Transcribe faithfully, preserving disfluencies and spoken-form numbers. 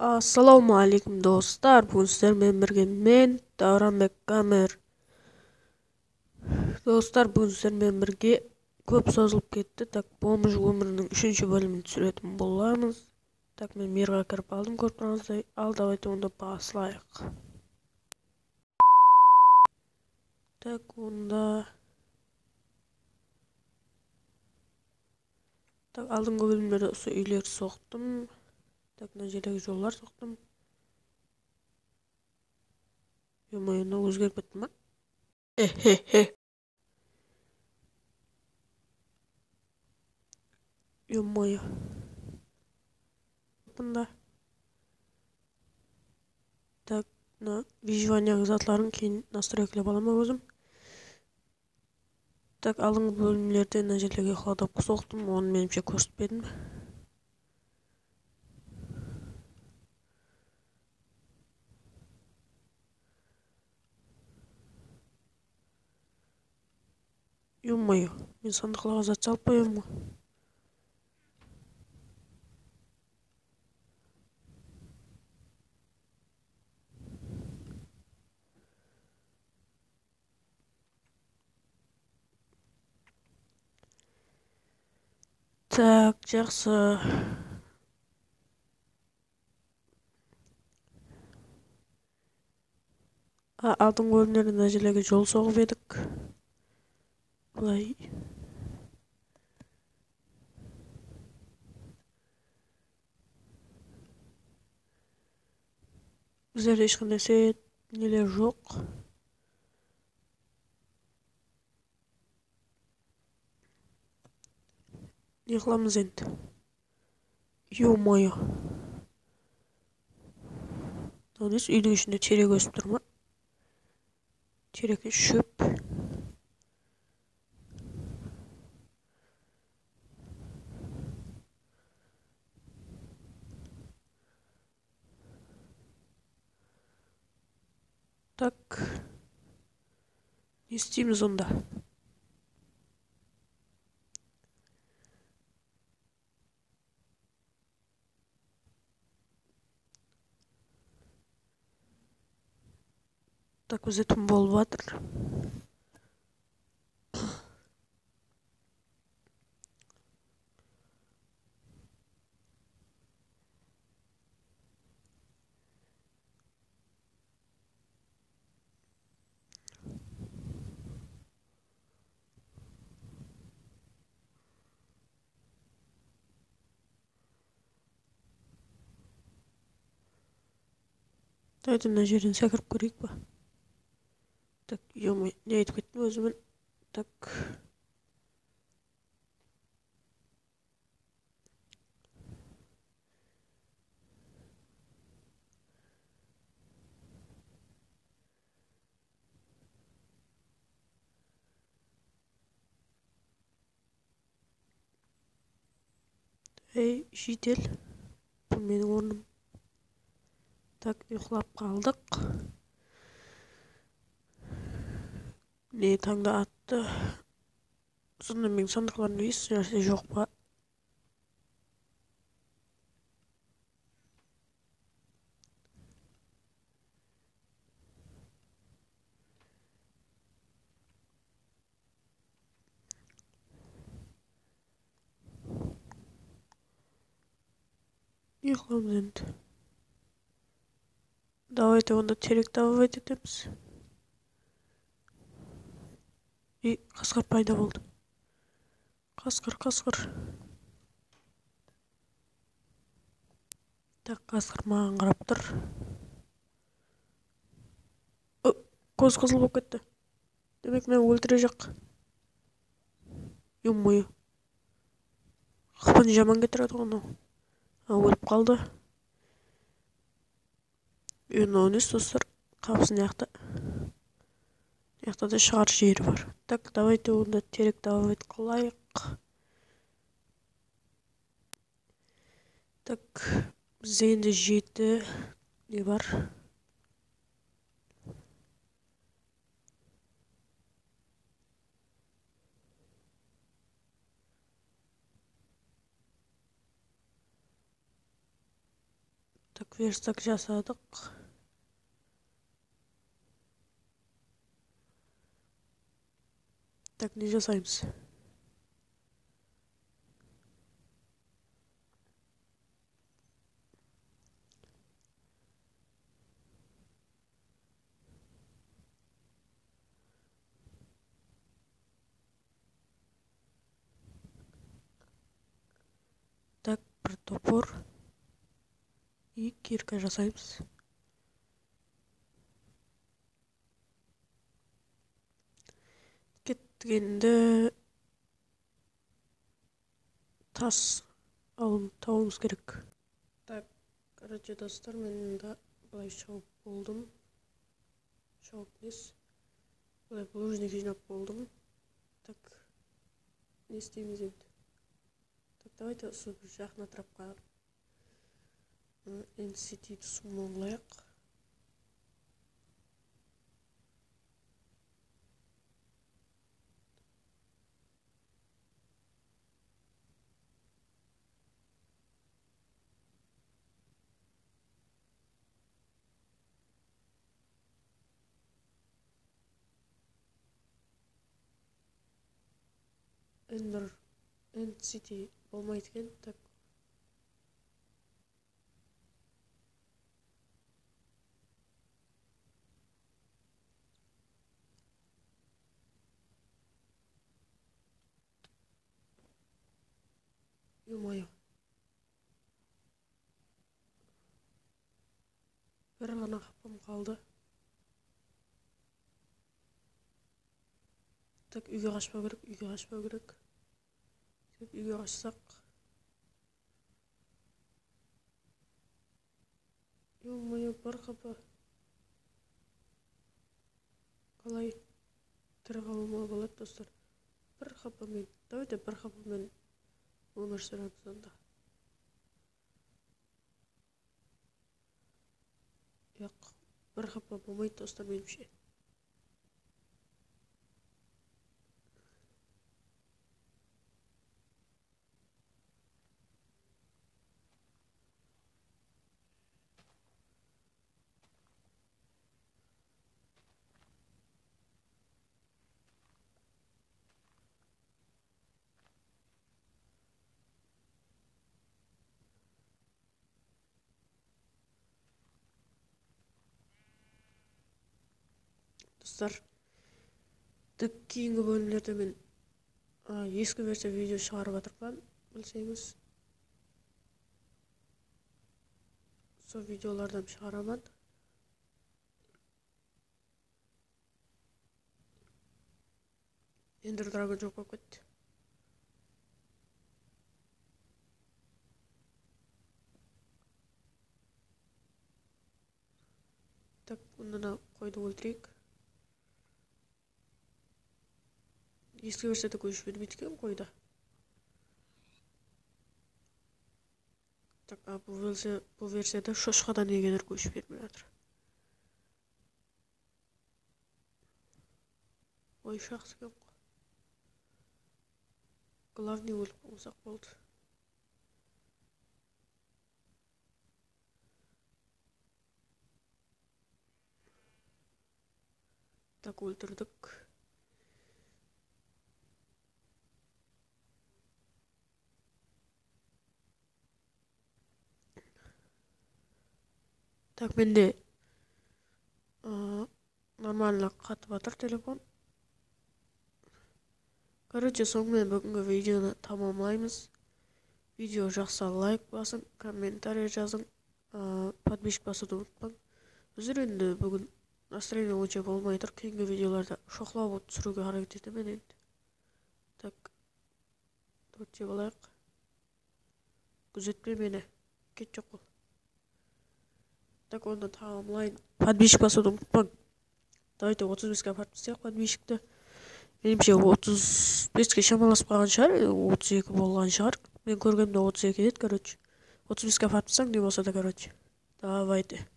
Assalawma áleykum, dostlar. Búgin sizler menen birge men, Davranbek Gamer. Dostlar, búgin sizler menen birge kóp sozılıp ketti. Tak, bomj ómiriniń úshinshi bólimin túsiretin bolamız. Tak, men mirǵa kirip aldım, kórip turǵanıńızday. Al, давайте onda baslayıq. Tak, onda. Tak, aldınǵı bólimlerde usı úylerdi soqtım. Tak, mına jerdegi jollar soqtım. Yo-moyo, mına ózgerip ketti ma? Ehehe. Yo-moyo. Bunda. Tak, mına выживаниеǵı zatların keyin настройкалap alaman ózim. Tak, aldınǵı bólimlerde mına jerlerge hladovka soqtım, onı menimshe kórsetpedim. Yo-moyo, men sandıqlarǵa zat salıp qoyamın ǵoy. Tak, jaqsı. A, aldınǵı bólimlerde mına jerlerge jol soǵıp edik. Bılay. Bizlerde hesh qanday set, neler joq. Ne qılamız endi? Yo-moyo. Mınaw nesi, úydiń ishinde terek ósip tur ma? Terek, shóp. Tak. Ne isteymiz onda? Tak, bizde tún bolıp atır. Давайте mına jerden sekirip kóreyik pa? Tak, yo-moyo, ne aytıp kettim ózim men? Tak. Ey, jetel. Bul meniń ornım. Tak, uyqılap qaldıq. Ne, tańda attı. Sonda meniń sandıqlarımda hesh nárse joq pa? Ne qılamız endi? Давайте onda terek добывать etemiz. И qasqır payda boldı. Qasqır, qasqır. Tak, qasqır maǵan qarap tur. O, kózi qızıl bolıp ketti. Demek, meni óltirejaq. Yo-moyo. Qıpın jaman ketiredi ǵo mınaw. A, ólip qaldı. Endi onı, dostlar, qapısı mıyaqta. Mıyaqta da shıǵar jeri bar. Tak, давайте onda terek добывать qılayıq. Tak, bizde endi jeti ne bar? Tak, verstak jasadıq. Tak, ne jasaymız? Tak, bir topor. I kirka jasaymız. Kettik endi. Tas alıp tabıwımız kerek. Tak, короче, dostlar, men mında bılay shawıp boldım. Shawıp emes. Bılay булыжник jıynap boldım. Tak, ne isteymiz endi? Tak, давайте usı bir jaqın átirapqa N C T-di summonlayıq. Ender, N C T bolmaydı eken, tak. Ё-моё. Bir ǵana hapam qaldı. Tak, úyge qashpaw kerek, úyge qashpaw kerek. Sóytip úyge qashsaq. Ё-моё, bir hapa. Qalay tiri qalıwıma boladı, dostlar? Bir hapa men, давайте bir hapa men ómir súremiz onda. Yoq, bir hapa bolmaydı, dostlar, menimshe. Dostlar, tek keyingi bólimlerde men, a, eski versiya video shıǵarıp atırman, bilseńiz. Sol videolardan shıǵaraman. Ender Dragon joq bolıp ketti. Tak, bundan da qoydı óltireyik. Eski versiyada kóship bermeydi eken qoydı. Tak, a, bul versiya, bul versiyada shoshqadan negedur kóship bermey atır. Oy, jaqsı eken. Главный ólip qalmasaq boldı. Tak, óltirdik. Tak, mende, ı, normalno qatıp atır telefon. Короче, sonıń menen búgingi videonı tamamlaymız. Video jaqsa, layk basıń, kommentariy jazıń, ı, podpischik basıwdı umıtpań. Bizler endi búgin настроение onsha bolmay tur, keyingi videolarda shoqlap alıp túsiriwge háreket etemen endi. Tak, давайте balayıq. Gúzetpe meni. Ket, joq bol. Tak, onda tamamlayın. Podpischik basıwdı umıtpań. Давайте otız beske aparıp taslap podpischikti. Menimshe, otız beske shamalasıp qalǵan shıǵar, otız eki bolǵan shıǵar. Men kórgenimde otız eki edi, короче. Otız beske aparıp taslań, ne bolsa da, короче. Давайте.